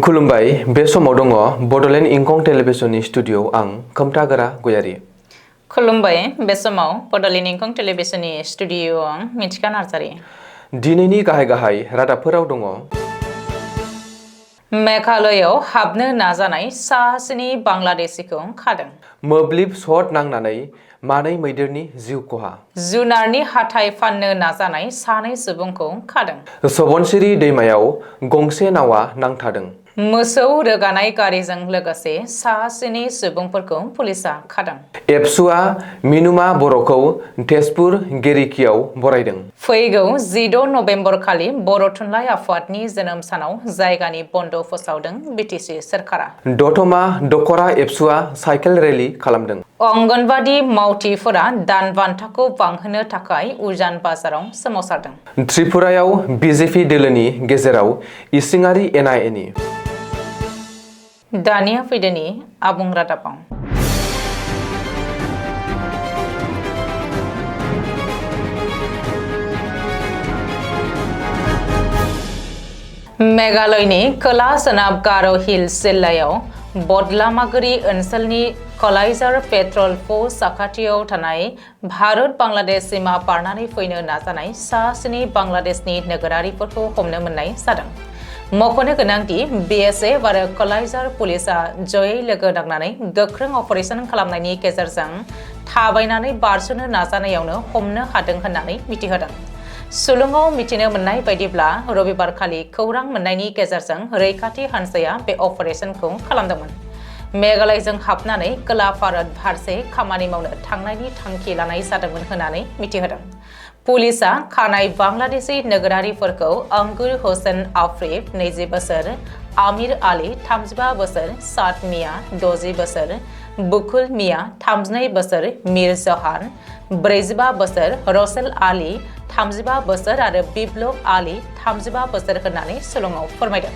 खुलुमबाय बे समाव दङ बडलेण्ड इंखं टेलिभिजननि स्टुडिय'आव आं खोमथागोरा गयारि। खुलुमबाय बे समाव बडलेण्ड इंखं टेलिभिजननि स्टुडिय'आव आं मिथिखा नार्जारि। दिनैनि गाहाय रादाबफोराव दङ मेघालयआव हाबनो नाजानाय साहासिनि बांलादेशिखौ खादों। मोब्लिब सर्ट नांनानै मानै मैदेरनि जिउ खहा। जुनारनि हाथाय फाननो नाजानाय सानै सुबुंखौ खादों। सबनसिरि दैमायाव गंसे नावा नांथादों। मोसौ रोगानाय गारिजों लोगोसे साहासिनि सुबुंफोरखौ पुलिसा खादों। एबसुआ मिनुमा बर'खौ तेजपुर गेरिकियाव बरायदों। फैगौ 16 नभेम्बर खालि बर' थुनलाइ आफादनि जोनोम सानाव जायगानि बन्द फोसावदों बिटिसि सोरखारा। दतमा दखरा एबसुआ साइकेल रेली खालामदों। अंगनबादि मावथिफोरा दान बान्थाखौ बांहोनो थाखाय उजान बाजाराव सोमावसारदों। त्रिपुरायाव बिजेपि दोलोनि गेजेराव इसिङारि एना एनि। दानिया फैदोनि आबुं रादाबाव। मेघालयनि खोला सोनाब गार' हिल्स जिल्लायाव बदलामागुरि ओनसोलनि कलाइजार पेट्रल पोस्ट साखाथियाव थानाय भारत बांलादेश सीमा बारनानै फैनो नाजानाय साहासिनि बांलादेशनि नोगोरारिफोरखौ हमनो मोननाय जादों। मख'नो गोनांदि BSF आरो कलाइजार पुलिसा जयै लोगो नांनानै गोख्रों अपारेशन खालामनायनि गेजेरजों थाबायनानै बारस'नो नाजानायावनो हमनो हादों होननानै मिथिहोदों। सुलुङाव मिथिनो मोननाय बायदिब्ला रबिबारखालि खौरां मोननायनि गेजेरजों रैखाथि हानजाया बे अपारेशनखौ खालामदोंमोन। मेघालयजों हाबनानै खोला भारत फारसे खामानि मावनो थांनायनि थांखि लानाय जादोंमोन होननानै मिथिहोदों। पुलिसा खानाय बांलादेशी नोगोरारिफोरखौ अंगुर हुसैन आफरीफ 20 बोसोर, आमिर आली 35 बोसोर, साद मिया 60 बोसोर, बुकुल मिया 32 बोसोर, मीर जहान 45 बोसोर, रसेल आली 35 बोसोर आरो बिप्लब आली 35 बोसोर होननानै सुलुङाव फोरमायदों।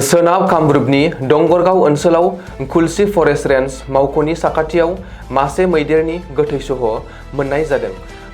सोनाब कामरुपनि डंगरगाव ओनसोलाव कुल्सी फरेस्ट रेन्ज मावख'नि साखाथियाव मासे मैदेरनि गोथै सह मोननाय जादों।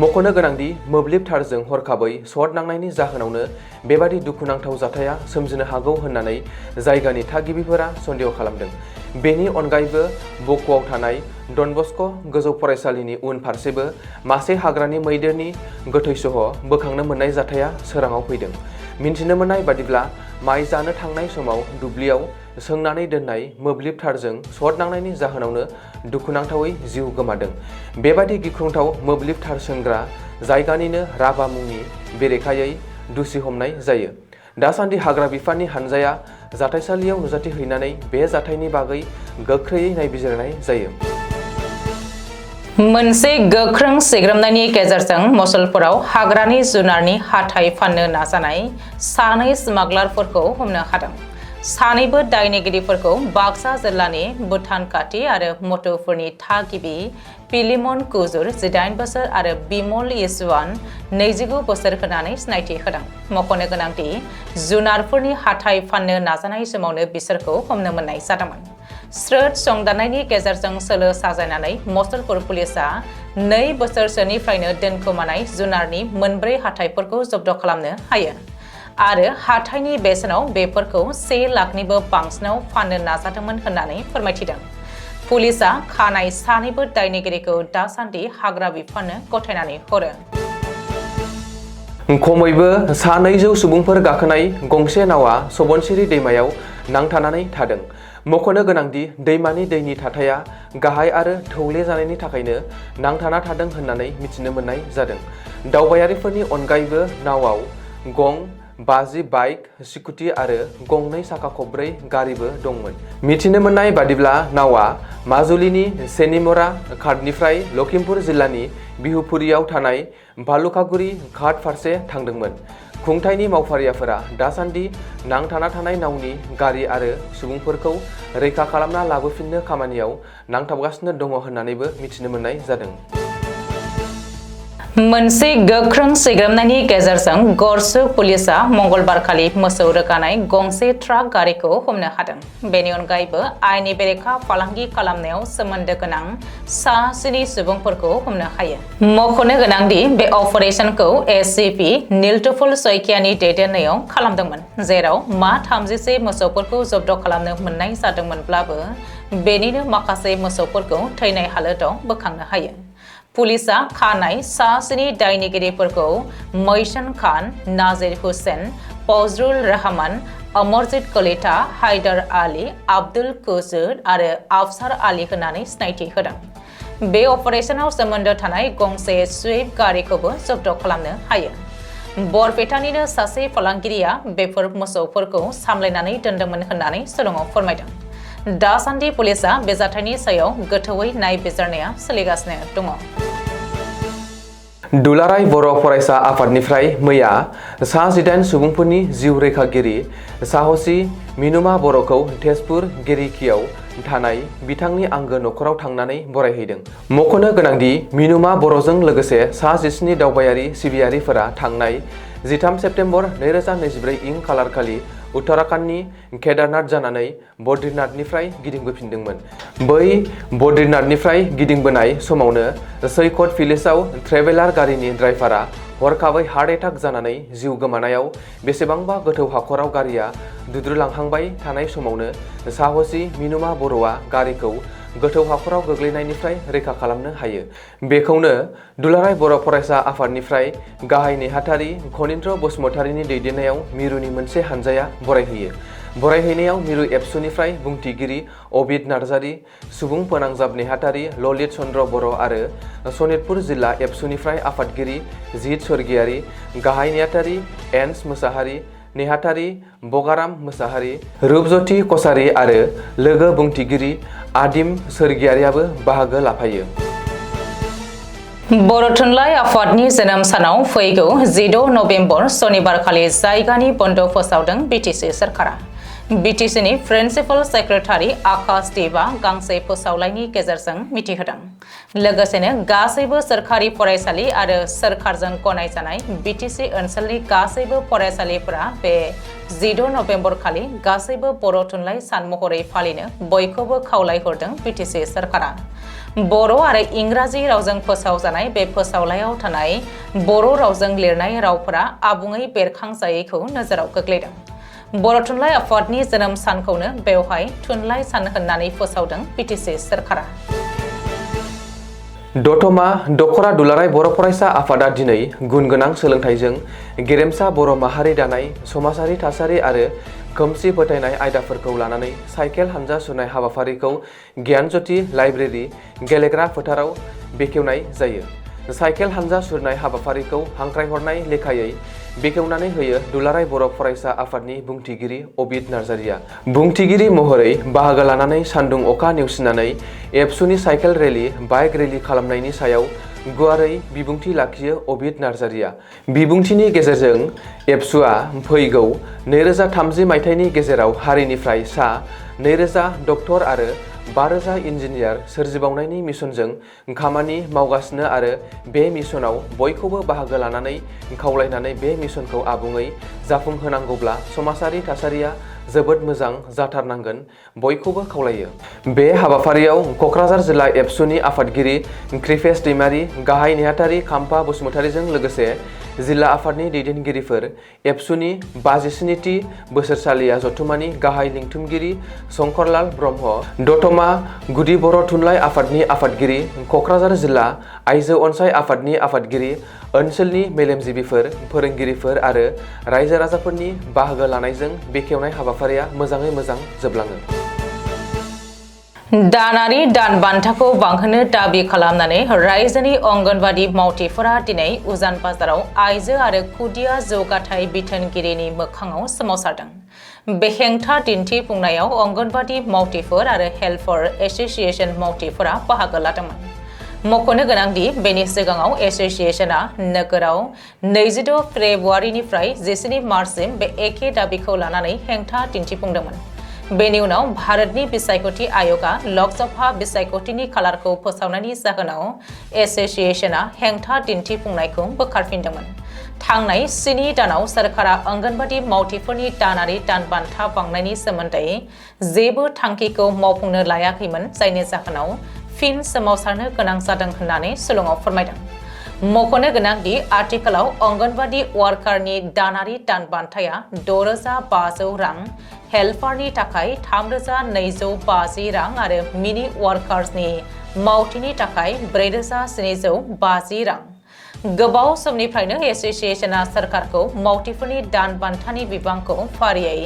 मख'नो गोनांदि मोब्लिब थारजों हरखाबै सर्ट नांनायनि जाहोनावनो बेबादि दुखुनांथाव जाथाया सोमजिनो हागौ होननानै जायगानि थागिबिफोरा सन्देह खालामदों। बेनि अनगायैबो बक'आव थानाय डन बस्क' गोजौ फरायसालिनि उन फारसेबो मासे हाग्रानि मैदेरनि गोथै सह बोखांनो मोननाय जाथाया सोराङाव फैदों। मिन्थिनो मोननाय बादिब्ला माइ जानो थांनाय समाव दुब्लियाव सोंनानै दोननाय मोब्लिब थारजों सर्ट नांनायनि जाहोनावनो दुखुनांथावै जिउ गोमादों। बेबादि गिख्रंथाव मोब्लिब थार सोंग्रा जायगानिनो राभा मुंनि बेरेखायै दुसि हमनाय जायो। दासान्दि हाग्रा बिफाननि हानजाया जाथायसालियाव नुजाथिहैनानै बे जाथायनि बागै गोख्रैयै नायबिजिरनाय जायो। मोनसे गोख्रों सिग्रोमनायनि गेजेरजों मसलपुराव हाग्रानि जुनारनि हाथाय फाननो नाजानाय सानै स्मागलारफोरखौ हमनो हादों। सानैबो दायनिगिरिफोरखौ बाक्सा जिल्लानि भुटानखाथि आरो मटुपुरनि थागिबि पिलिमन कुजुर 18 बोसोर आरो बिमल इसवान 29 बोसोर होननानै सिनायथि होदों। मख'नो गोनांदि जुनारफोरनि हाथाय फाननो नाजानाय समावनो बिसोरखौ हमनो मोननाय जादोंमोन। स्रोद संदाननायनि गेजेरजों सोलो साजायनानै मसलपुर पुलिसा 2 बोसोरसोनिफ्रायनो दोनखोमानाय जुनारनि मोनब्रै हाथायफोरखौ जब्द खालामनो हायो आरो हाथायनि बेसेनाव बेफोरखौ 1 लाखनिबो बांसिनाव फाननो नाजादोंमोन होननानै फोरमायथिदों। पुलिसा खानाय सानैबो दायनिगिरिखौ दासान्दि हाग्रा बिफाननो गथायनानै हरो। खमैबो 200 सुबुंफोर गाखोनाय गंसे नावा सबनसिरि दैमायाव नांथानानै थादों। मख'नो गोनांदि दैमानि दैनि थाथाया गाहाय आरो थौले जानायनि थाखायनो नांथाना थादों होननानै मिथिनो मोननाय जादों। दावबायारिफोरनि अनगायैबो नावआव गं 50 बाइक, स्कुटि आरो गंनै साखा खबब्रै गारिबो दंमोन। मिथिनो मोननाय बादिब्ला नावआ माजुलिनि सेनिमरा घाटनिफ्राय लखिमपुर जिल्लानि बिहुपुरियाव थानाय भालुकागुरि घाट फारसे थांदोंमोन। खुंथायनि मावफारियाफोरा दासान्दि नांथाना थानाय नावनि गारि आरो सुबुंफोरखौ रैखा खालामना लाबोफिननो खामानियाव नांथाबगासिनो दङ होननानैबो मिथिनो मोननाय जादों। मोनसे गोख्रों सिग्रोमनायनि गेजेरजों गरसु पुलिसा मंगलबार खालि मोसौ रोगानाय गंसे ट्राक गारिखौ हमनो हादों। बेनि अनगायैबो आयेननि बेरेखा फालांगि खालामनायाव सोमोन्दो गोनां सा 7 सुबुंफोरखौ हमनो हायो। मख'नो गोनांदि बे अपारेशनखौ एससिपि नीलतुफुल सैकियानि दैदेननायाव खालामदोंमोन, जेराव मा 31 मोसौफोरखौ जब्द खालामनो मोननाय जादोंमोनब्लाबो बेनिनो माखासे मोसौफोरखौ थैनाय हालोदाव बोखांनो हायो। पुलिसा खानाय सा 7 दायनिगिरिफोरखौ मैसन खान, नाजिर हुसैन, फजरुल रहमान, अमरजीत कलिता, हायदार आली, आब्दुल कुसुर आरो अफसार आली होननानै सिनायथि होदों। बे अपारेशनाव सोमोन्दो थानाय गंसे स्विफ्ट गारिखौबो जब्द खालामनो हायो। बरपेटानिनो सासे फालांगिरिया बेफोर मोसौफोरखौ सामलायनानै दोनदोंमोन होननानै सुलुङाव फोरमायदों। दासान्दि पुलिसा बे जाथायनि सायाव गोथौयै नायबिजिरनाया सोलिगासिनो दङ। दुलाराय बर' फरायसा आफादनिफ्राय मैया सा 18 सुबुंफोरनि जिउ रैखागिरि साहसी मिनुमा बर'खौ तेजपुर गेरिकियाव थानाय बिथांनि आंगो नखराव थांनानै बरायहैदों। मख'नो गोनांदि मिनुमा बर'जों लोगोसे सा 17 दावबायारि सिबियारिफोरा थांनाय 13 सेप्तेम्बर 2024 इं खालारखालि उत्तराखंडनि केदारनाथ जानानै बद्रीनाथनिफ्राय गिदिंबोफिनदोंमोन। बै बद्रीनाथनिफ्राय गिदिंबोनाय समावनो सैखट भिलेजाव ट्रेभेलार गारिनि ड्राइभारा हरखाबै हार्ट एटाक जानानै जिउ गोमानायाव बेसेबांबा गोथौ हाखराव गारिया दुद्रुलांहांबाय थानाय समावनो साहसी मिनुमा बर'आ गारिखौ गोथौ हाखराव गोग्लैनायनिफ्राय रैखा खालामनो हायो। बेखौनो दुलाराय बर' फरायसा आफादनिफ्राय गाहाय नेहाथारि खनिन्द्र बसुमतारीनि दैदेननायाव मिरुनि मोनसे हानजाया बरायहैयो। बरायहैनायाव मिरु एबसुनिफ्राय बुंथिगिरि अबिद नार्जारी, सुबुं फोनांजाब नेहाथारि ललित चन्द्र बर' आरो सनितपुर जिल्ला एबसुनिफ्राय आफादगिरि जित स्वर्गियारी, गाहाय नेहाथारि एन्स मोसाहारी, नेहाथारि बगाराम मोसाहारी, रुपज्योति कछारी आरो लोगो बुंथिगिरि आदिम सोरगियारियाबो बाहागो लाफायो। बर' थुनलाइ आफादनि जोनोम सानाव फैगौ 16 नभेम्बर सनिबारखालि जायगानि बन्द फोसावदों बिटिसि सोरखारा। बिटिसिनि प्रिन्सिपाल सेक्रेटारि आकाश देबा गांसे फोसावलाइनि गेजेरजों मिथिहोदों। लोगोसेनो गासैबो सोरखारि फरायसालि आरो सोरखारजों गनायजानाय बिटिसि ओनसोलनि गासैबो फरायसालिफोरा बे 16 नभेम्बर खालि गासैबो बर' थुनलाइ सान महरै फालिनो बयखौबो खावलायहरदों बिटिसि सोरखारा। बर' आरो इंराजि रावजों फोसावजानाय बे फोसावलाइयाव थानाय बर' रावजों लिरनाय रावफोरा आबुङै बेरखांजायैखौ नोजोराव गोग्लैदों। बर' थुनलाइ आफादनि जोनोम सानखौनो बेवहाय थुनलाइ सान होननानै फोसावदों बिटिसि सोरखारा। दतमा दखरा दुलाराय बर' फरायसा आफादा दिनै गुन गोनां सोलोंथाइजों गेरेमसा बर' माहारि दानाय, समाजारि थासारि आरो खोमसि फोथायनाय आयदाफोरखौ लानानै साइकेल हानजा सुरनाय हाबाफारिखौ गियानज्योति लाइब्रेरि गेलेग्रा फोथाराव बेखेवनाय जायो। साइकेल हानजा सुरनाय हाबाफारिखौ हांख्रायहरनाय लेखायै बेखेवनानै होयो दुलाराय बर' फरायसा आफादनि बुंथिगिरि अबिद नार्जारीया। बुंथिगिरि महरै बाहागो लानानै सान्दुं अखा नेवसिनानै एबसुनि साइकेल रेली, बाइक रेली खालामनायनि सायाव गुवारै बिबुंथि लाखियो अबिद नार्जारीया। बिबुंथिनि गेजेरजों एबसुआ फैगौ 2030 मायथाइनि गेजेराव हारिनिफ्राय सा 2000 डक्टर आरो 5000 इन्जिनियार सोरजिबावनायनि मिशनजों खामानि मावगासिनो आरो बे मिशनाव बयखौबो बाहागो लानानै खावलायनानै बे मिशनखौ आबुङै जाफुंहोनांगौब्ला समाजारि थासारिया जोबोद मोजां जाथारनांगोन, बयखौबो खावलायो। बे हाबाफारियाव कक्राझार जिल्ला एबसुनि आफादगिरि कृपेश दैमारी, गाहाय नेहाथारि खाम्फा बसुमतारीजों लोगोसे जिल्ला आफादनि दैदेनगिरिफोर, एबसुनि 57थि बोसोरसालिया जथुमानि गाहाय लिंथुमगिरि शंकरलाल ब्रह्म, दतमा गुदि बर' थुनलाइ आफादनि आफादगिरि, कक्राझार जिल्ला आइजो अनसाय आफादनि आफादगिरि, ओनसोलनि मेलेमजिबिफोर, फोरोंगिरिफोर आरो रायजो राजाफोरनि बाहागो लानायजों बेखेवनाय हाबाफारिया मोजाङै मोजां जोबलाङो। दानारि दान बान्थाखौ बांहोनो दाबि खालामनानै रायजोनि अंगनबादि मावथिफोरा दिनै उजान बाजाराव आइजो आरो खुदिया जौगाथाय बिथोनगिरिनि मोखाङाव सोमावसारदों। बे हेंथा दिन्थिफुंनायाव अंगनबादि मावथिफोर आरो हेल्पार एसोसिएशन मावथिफोरा बाहागो लादोंमोन। मख'नो गोनांदि बेनि सिगाङाव एसोसिएशना नोगोराव 26 फेब्रुवारिनिफ्राय 17 मार्चसिम बे एखे दाबिखौ लानानै हेंथा दिन्थिफुंदोंमोन। बेनि उनाव भारतनि बिसायख'थि आय'गा लकसभा बिसायख'थिनि खालारखौ फोसावनायनि जाहोनाव एसोसिएशना हेंथा दिन्थिफुंनायखौ बोखारफिनदोंमोन। थांनाय 7 दानाव सरकारा अंगनबादि मावथिफोरनि दानारि दान बान्था बांनायनि सोमोन्दै जेबो थांखिखौ मावफुंनो लायाखैमोन, जायनि जाहोनाव फिन सोमावसारनो गोनां जादों होननानै सुलुङाव फोरमायदों। मख'नो गोनांदि आथिखालाव अंगनबादि वार्कारनि दानारि दान बान्थाया 6,500 रां, हेल्पारनि थाखाय 3,250 रां आरो मिनि वार्कार्सनि मावथिनि थाखाय 4,750 रां। गोबाव समनिफ्रायनो एसोसिएशना सरकारखौ मावथिफोरनि दान बान्थानि बिबांखौ फारियै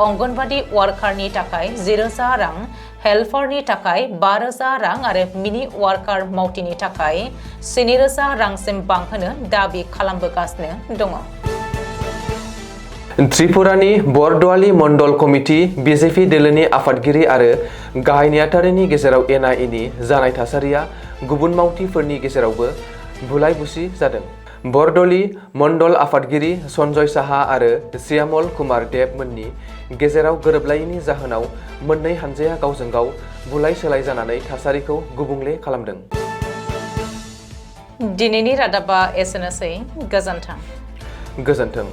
अंगनबादि वार्कारनि थाखाय 10,000 रां, हेल्पारनि थाखाय 5,000 रां आरो मिनि वार्कार मावथिनि थाखाय 7,000 रांसिम बांहोनो दाबि खालामबोगासिनो दङ। त्रिपुरानि बरद'आली मण्डल कमिटि बिजेपि दोलोनि आफादगिरि आरो गाहाय नेहाथारिनि गेजेराव एना-एनि जानाय थासारिया गुबुन मावथिफोरनि गेजेरावबो बुलाय-बुसि जादों। बरद'ली मण्डल आफादगिरि सन्जय साहा आरो श्यामल कुमार देब मोननि गेजेराव गोरोबलायैनि जाहोनाव मोननै हानजाया गावजों गाव बुलाय-सोलाय जानानै थासारिखौ गुबुंले खालामदों। दिनैनि रादाबा एसेनोसै। गोजोन्थों। गोजोन्थों।